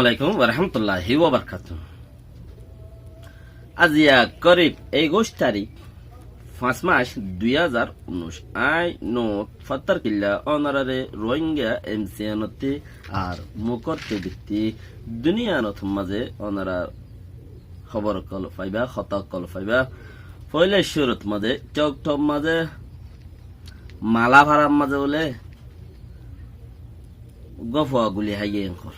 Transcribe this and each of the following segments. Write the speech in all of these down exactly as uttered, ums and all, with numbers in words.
Alaikum warahmatulláhi wabarakátuhu. Aziya korib ekuic tarík, fañs mac, dui házar unnúic. Añí Noóut Fattarkilla onoráre Ruáingga emsiyanottí ar mukór tibittí duniyanot mazé onorár hóbor ókkol faibá, hotá ókkol faibá. Foóila cúrut mazé, Cokthom mazé, Malafarar mazé bóle uggúa fua guli háiye enkor.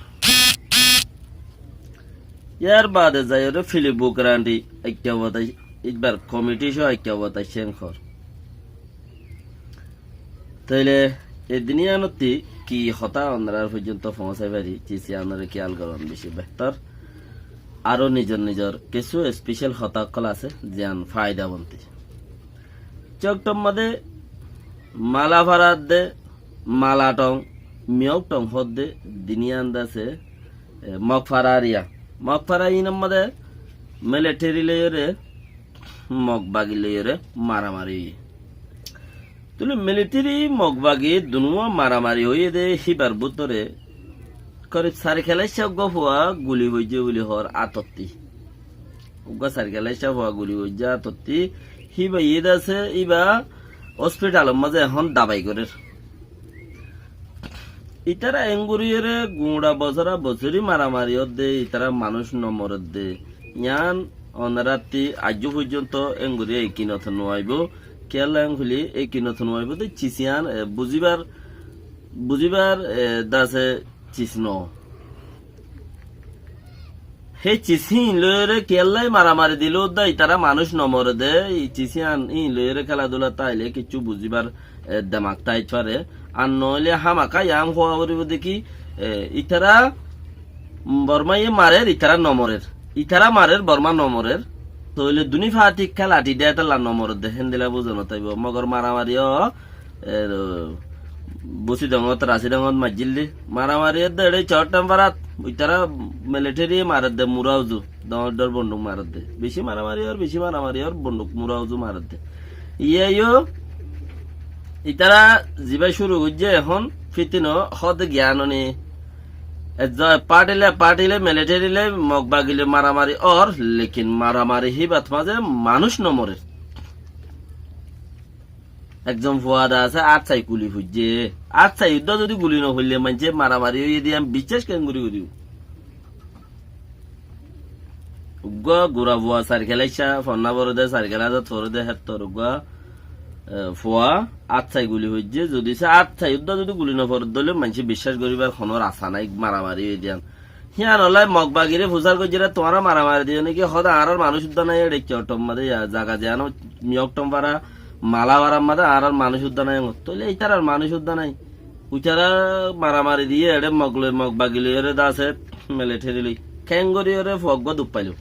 Yar baade zaiyóre Filip Bukrandi ekka botaic, ibár komiti só ekka botaiccé enkor. Tóile e duniyanottí ki hotá onorár foijjonto foóñsai fari, cis yíanoré kiyal gorón beci behtor. Aró nizor nizor kessú especel hotá ókkol asé, ziyán faidabonti. Cokthom mazé Malafara edde, Malatong, Miyokthong hoódde duniyan de asé, e, Mokfara eriya. Mokfara inor mazé militeri loiyóre, Mok bagi loiyóre maramari óiye. Tóile militeri Mok bagi dunúa maramari óiye dé híbar bútore korib sair kelaiccá uggúa fua guli foijjé buli hoór átottí. Uggúa sair kelaiccá fua guli foijjé átottí. Híba iyé de asé, íba hospitalor mazé ehón dabai gorér. Ítara engoríyoré guñça bosóra bosóri maramari ódde, ítara manúic nomoredde. Yían onorátti aijjó foijjonto engorí ekinot nuaibóu. Kiyólla en hoilé ekinot nuaibóu dé cis yían, e, buzíbar, buzíbar, e, dase cis noó. Hé cis híin loiyóre kiyólla maramari dilé uddá ítara manúic nomore dé, í cis híin, híin loiyóre kéla dula táile kiccú buzíbar, e, demak táit fare. Ar noóile hámaka yían hoó foribóu dé ki, e, ítara, mm, Bormaye marer, ítara nomorer. Ítara marer, Borma nomorer. Tóile duní fati kéla lati dé étalla nomorer dé, héndilla buzon táibo. Mogor maramari ó, e, Busidongot, Rasidongot maijjíl dé. Maramari ódde eçé Cokthom farat, ítara militeri maredde mura uzu, dóñr dóñr bonduk maredde. Beci maramari ór, beci maramari ór, bonduk mura uzu maredde. Iyá yó, ítara zibá cúru goijjé ehón, fítino hóde giyan óni. Ezza partile, partile, militeri loi, Mok bagi loi maramari ór, lekin maramari híbat mazé manúic nomorer. Ekzon fua de asé, át sai guli foijjé. Át sai uddá zodi guli nofoille maincé maramari óiye dé yían biccác kengorí goríbo? Uggúa gura fua sair kelaiccá, fonná foré dé, sair kelaiccá foré dé, héttor uggúa, e, fua át sai guli foijjé. Zodi se át sai uddá zodi guli noforedde óile maincé biccác goríbar honó rasta nái, maramari óiye dé yían. Híanolla Mok bagire fusár goijjé dé, tuáñra maramari diyó né ki? Hóde añárar manúic uddá nái, eçé Cokthom mazé ya zaga ziyán Miyokthong fara, Mala farar mazé añárar manúic uddá nái. Tóile ítarar manúic uddá nái. Ítara maramari diyé eçé Mok loi, Mok bagi loiyóre dase militeri loi. Kengoríyoré fua uggúa duk failó.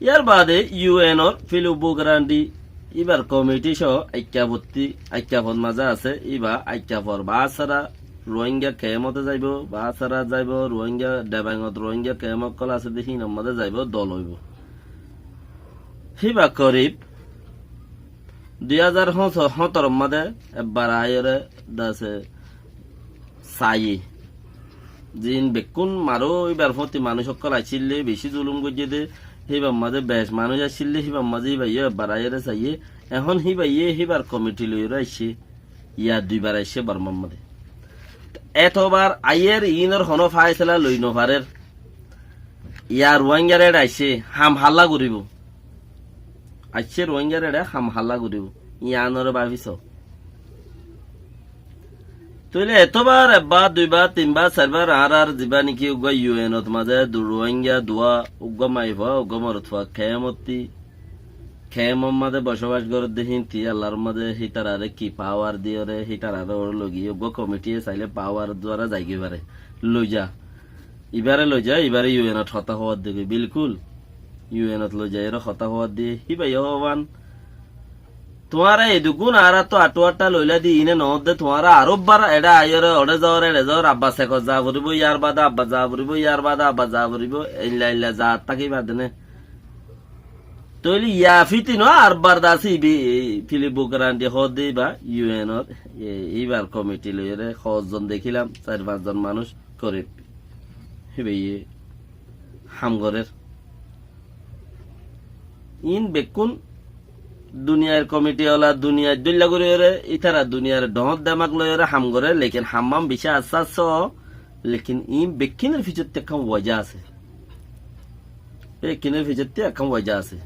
Yar baade yu en or Filip Bukrandi íbar komiti só Aikkafottí, Aikkafor mazé asé, íba Aikkafor baására Ruáingga kempotte zaibou, baására zaibou, Ruáingga Debengot Ruáingga kemp ókkol asé dé híinor mazé zaibou, dol óibou. Híba korib dui házar hóñso-, hóñtoror mazé ebbar aiyóre dase saiyé. Ziín bekkún maró íbar fóti manúic ókkol accíl dé, bicí zulum goijjé dé, híbar mazé bec manúic accíl dé, híbar mazé híba yó ebbar aiyóre saiyé. Ehón híba yé híbar komiti loiyóre aiccé. Yá duibar aiccé Bormar mazé. Etobar aiyér iínor honó faisela loi nofarér. Yá Ruáinggare eçé aiccé, ham hálla goríbou. Aiccé Ruáinggare eçé ham hálla goríbou. Yíanoré báfi soó. Tóile etobar ebbar, duibar, tinbar, sairbar añárar zibá néki uggúa yu enot mazé du-, Ruáingga duwá, uggúa maiyafua, uggúa morotfua kempottí, kempor mazé bocóbac gorédde híinti, Allar mazé hítararé ki pawar diyóre, hítararé uore loigiyé, uggúa komitiye sailé pawar duara zaigói faré. Loiza. Ibáre loiza, ibáre yu enot hotá hoówadde goi, bilkúl. Yu enot loiza, ere hotá hoówadde, híba yó hoówan. Tuáñra eddukkún añáráttu aththú aththá loilá dé, iíne noódde, tuáñra aró ebbar eçé aiyóre, oçé zaór, eçé zaór, abba sekot zaa foribóu, yárbaade abba zaa foribóu, yárbaade abba zaa foribóu, eilla eilla zaat tákiba dé né. Tóile yá fítino ar bardasi ibi, Filip Bukrandi hoódde íba, yu enor, e, íbar komiti loiyóre hozzon dekílam, sair fañszon manúic korib. híbaye ham gorér. Iín bekkún duniyair komiti ola, duniyair dóilla goríyore, ítara duniyair dhoóñr demak loiyore ham goré, lekin hammám bicí assá assá, lekin iín bekkúnor fiçottí ekkán wajá asé. Bekkúnor fiçottí ekkán wajá asé.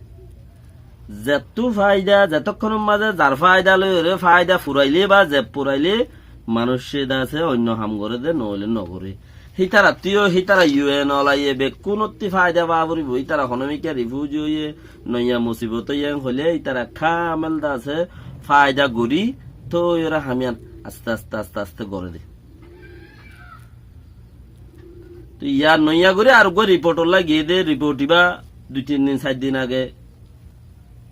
Zettú faida, zetókkonor mazé zar faida loiyore, faida furailé ba zeb furailé, manúice de asé oinno ham goré de, noóile nogoré. Hítarattúyo hítara U N olaiye bekkúnottí faida faa foribó. Hítara honómikká rifuji óiye, noiya musibot óiye hoilé hítara kamel de asé faida gorí toiyore ham yián aste aste aste aste goré de. Toi yar noiya gorí ar uggwá riport olla giyé de, riport ibá dui tin din, sair din age.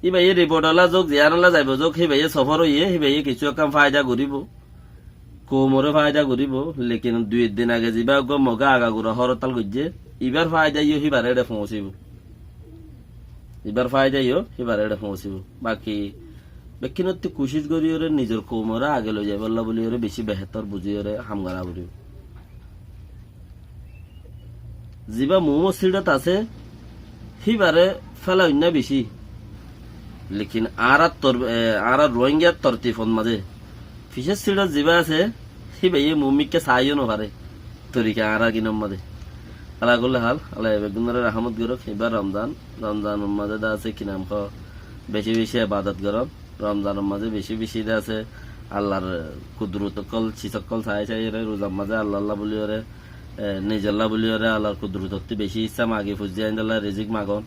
Íbaye riport olla zouk, ziyán olla zaibo zouk, híbaye sofór óiye, híbaye kissú ekkán faida goríbo. Koumoré faida goríbo, lekin dui din age zibá uggwá Mogé agagura hórtal goijjé, ibár faida yó híbar éçe foóñsibó. Ibár faida yó híbar éçe foóñsibó. Baki bekkúnottí kucíc goríyore nizor koumoré age loizaibólla buliyore bicí behétor buzíyore ham gorá foribó. Zibá muúmor síçot asé, híbaré féla oinná bicí. Lekin añárar tor-, e, añárar Ruáingar tortibot mazé ficór síçot zibá asé, híbaye muúmikká saáiyo nofaré. Torika añárar gínor mazé. Ala kulli hál, Allaye beggúnoré rahámot gorók, ibá Romzan, Romzanor mazé de asé ki nam hoó, bicí bicí ebadot gorón. Romzanor mazé bicí bicí de asé Allar kudrot ókkol, sis ókkol saái saáiyore, ruzar mazé Alla Alla buliyore, e, nizolla buliyore Allar kudrotottú bicí issá magi, fuzzí aindólla rizik magon,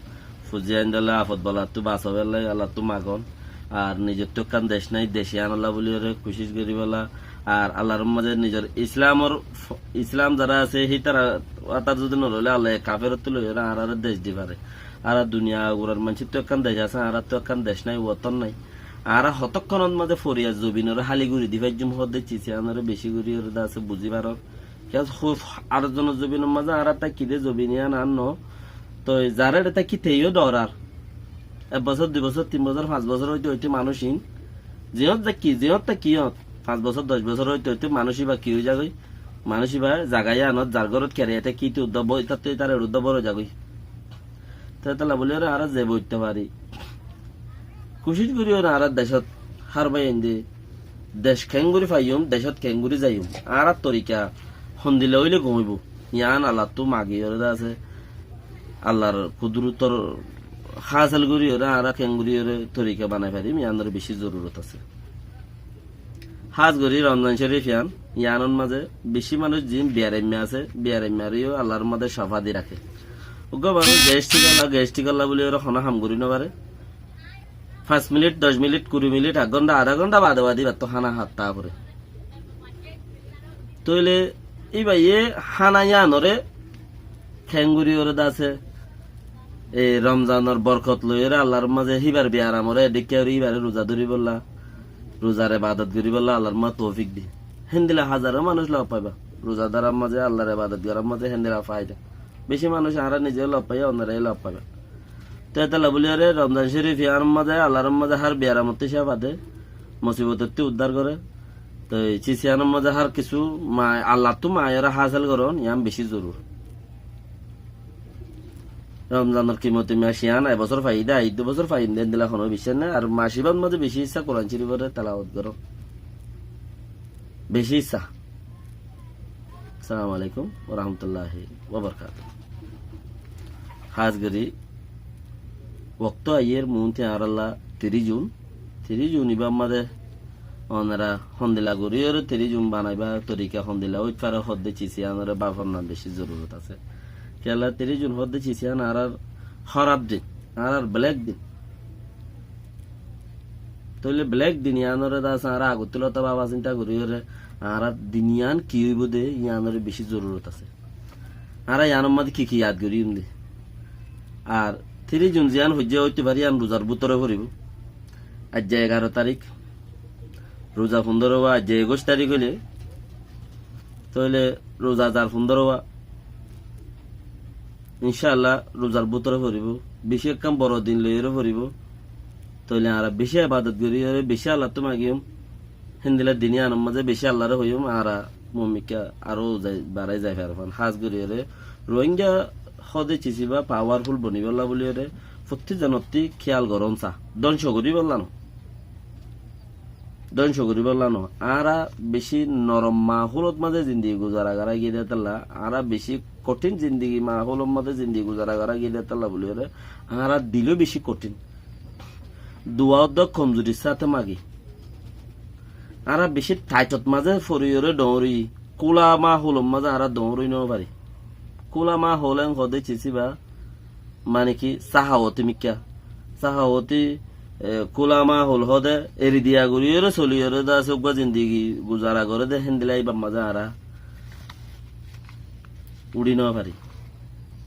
fuzzí aindólla afot balattú basabólla Allattú magon. Ar nizottú ekkán dec nái, dec yíanolla buliyore kucíc goríbolla. Ar Allar mazé nizor Islamor f-, Islam zará asé, hítara wátar zudi noloile Allaye kaferottú loiyore añáráre dec di fare. Añára duniya gurar maincóttu ekkán dec asé, añárattú ekkán dec nái, woton nái. Añára hotókkonot mazé foriyar zobinoré háli gorí di faijjum hoódde sis yíanoré bicí goríyore de asé buzí faron. Kiyá hoó ar zonor zobinor mazé añára táki de zobin yían añár noó. Toi zaré éçe táki teyó dhorar. Ek bosór, dui bosór, tin bosór, fañs bosór óite óite manúic iín ziyót táki, ziyót táki yót, fañs bosór, doc bosór óite óite manúic íba ki ói zagói? Manúic íba zaga yíanot zar górot keraiya táki íte uddá bo-, ítattú ítar eçe uddá bór ói zagói. Te étella buliyore añára ze boitte fari. Kucíc goríyore añárar decót hár bái ainde dec keéngorí faiyum, decót keéngorí zaiyum. Añárar torika hondila óile gom óibo. Yián Allattú magiyore de asé. Allar kudrotor hásel goríyore añára keéngoríyore torika banai farim, yiánor bicí zorurot asé. Hás gorí Romzan Córif yián, yiánor mazé bicí manúic ziín biyaraimma asé, biyaraimmaré yó Allar mazé cófa di raké. Uggwá manúic gestrik olla, gestrik olla buliyore honó ham gorí nofaré. Fañs minit, doc minit, kuri minit, ek gónta, adá gónta bade bade íbattú hána hátta foré. Tóile íbaye hána yíanoré keéngoríyore de asé, e Romzanor borkot loiyóre Allar mazé híbar biyaramoré edhíkka gorí híbaré ruza dóribolla, ruzar ebadot goríbolla Allar mazé toufik di. Héndila házaro manúic lof faiba. Ruzadaror mazé, Allar ebadot gorar mazé héndila faida. Bicí manúic añára nize lof faiya, onora yó lof faiba. Te étella buliyore Romzan Córif yíanor mazé, Allar mazé hár biyaramottú cófa de, musibotottú uddár goré. Toi sis yíanor mazé hár kissú ma-, Allattú maiyore hásel gorón, yián bicí zorur. Romzanor kimoti mac yián, e bosór faiyí de, aidde bosór faiyím de, endilla honó biccác nái. Ar mac ibár mazé bicí issá Kuran Córiforé telawot gorón. Bicí issá. Assalamu alaikum wa rahmatullahi wa barakatuhu. Hás gorí, wokto aiyér muúntu añárálla tiríc Jun, tiríc Jun ibár mazé onora hondila goríyore tiríc Jun banaibá, torika hondila óit fare hoódde sis yíanoré báfor nam bicí zorurot asé. Kiyólla tiríc Jun hoódde sis yían añárar hóraf din, añárar belek din. Tóile belek din yíanoré de asé añára agottú lóta báfa sinta goríyore añárar din yían ki óibo de yíanoré bicí zorurot asé. Añára yíanor mazé ki ki yad goríyum de. Ar tiríc Jun ziyán hoijjé óite fare yían ruzar bútore foribó. Aijja egaro tarík, ruza fundóro wa, aijja ekuic tarík óile, tóile ruza zar fundóro wa, incáalla ruzar bútore foribó. Bicí ekkán boro din loiyóre foribó. Tóile añára bicí ebadot goríyore, bicí Allattú magiyum. Héndilla din yíanor mazé bicí Allaré hoiyum, añára Mumkin aró zai, barái zai fare fán. Hás gorí ore Rohingya hóde cisiba powerful bonibálla buli ore fottí zonottí kiyal gorón sa. Dóngco goríbálla no. Dóngco goríbálla no. Añára bicí norom mahulot mazé zindigi guzara gorá giyé de tálla, añára bicí kothín zindigi mahulot mazé zindigi guzara gorá giyé de tálla buli ore añára diló bicí kothín. Duwa uddá komzurir sáte magi. Añára bicí thaitot mazé fori ore dhoóñri, kúla mahulot mazé añára dhoóñri no fari. Kúla mahul en hóde cisiba, mane ki sahawoti mikká. Sahawoti, e, kúla mahul hóde eri diya gorí ore soli ore de asé uggúa zindigi guzara goré de héndilla ibar mazé añára uçí no fari.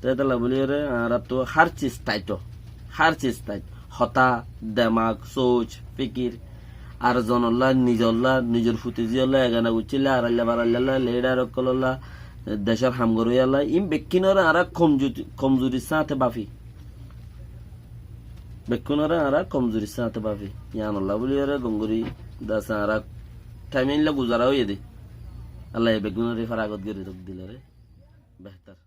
Te tálla buli ore añárattu hár sis thaito, hár sis thaito. Hotá, demak, sóc, fikir, ar zonolla, nizolla, nizor futi ziyólla, egana guccílla, arailla baraillalla, leidar ókkololla, decór ham goróiyalla, in bekkúnore añára komzu-, komzurir sáte bafi. Bekkúnore añára komzurir sáte bafi. Yíanolla buli ore gom gorí de asé añára thaim illa guzara óiye de. Allaye bekkúnore faragot gorí dók dilore. Behtor.